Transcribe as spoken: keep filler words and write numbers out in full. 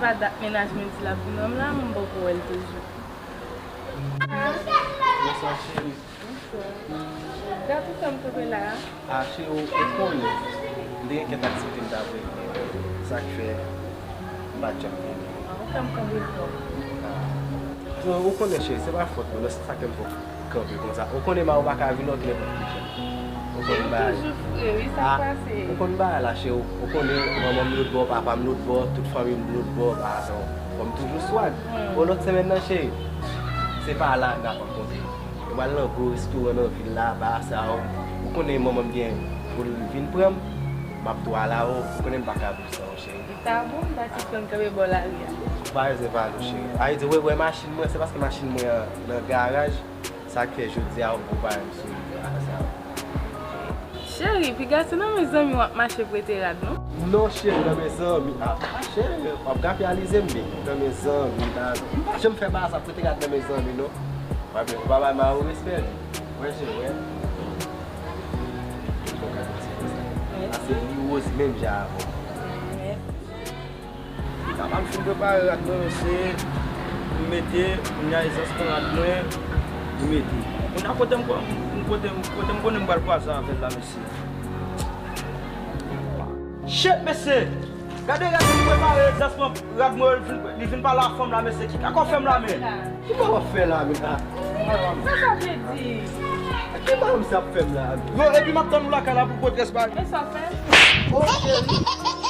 Pa dat mennaj mwen di l ap vin wè m la, men m poko wè l toujou. Bonswa, cheri. Gad ou fè m tonbe la a. A, cheri, ou, ou konnen, m te gen kèk aktivite m t ap regle. Sa k fè m pa t janm vini. A, ou fè m tonbe twòp. A. Bon, ou konnen, cheri, se pa fòt mwen, non, se sa k fè m fè w kanpe konsa. Ou konnen, m a ou pa ka vin, ok, nenpòt ki jan. Ou konnen bagay. Ou toujou fre, wi, sa k pase? Ou konn bagay la, cheri. Ou konnen, manman m lòt bò, papa m lòt bò, tout fanmi m lòt bò, bagay sa yo. Fò m toujou swag. Bon, lòt semèn nan, cheri, se pa la n ap rankontre. Nou pral nan gwo restoran nan vil la, bagay sa yo. Ou konnen manman m gen pou l vin pran m, m ap tou al avè w. Ou konnen m pa ka viv san ou, cheri. Li ta bon, m ta ti pran kanpe bò lari a. Ou pa bezwen pale, cheri. A, e di, wè, wè machin mwen, se paske machin mwen an nan garaj. Sa k fè jodi a ou pare m sou li a sa. Cheri, piga se nan men zanmi w ap mache prete rad, non? Non, cheri, nan men zanmi. A, cheri, w ap gape alize m, men nan men zanmi, nan, m pa janm fè bagay sa, prete rad nan men zanmi, non. W ap, w pa bay Maro respè, li. Wè, cheri, wè. Bon, gade, se konsa. Ase li woz menm jan avè w. Mèsi. Papa m fin prepare rad mwen, mesye, m mete, kounye a Ezans pran rad mwen, m mete. Kounye a kote m, kote m, kote m konnen m pral kwaze avè l la, mesye. Shit, mesye! Gade rad mwen prepare, Ezans pran rad mwen, li vin, li vin pale a fanm la, mesye. Ki kaka w fè m la, men? Ki bagay w ap fè la, men? A? Sa sa vle di? Ki bagay misye ap fè m la, men? Yo, epi m ap tann ou lakay la pou pote rès bagay. Men sa w fè? Oh, cheri.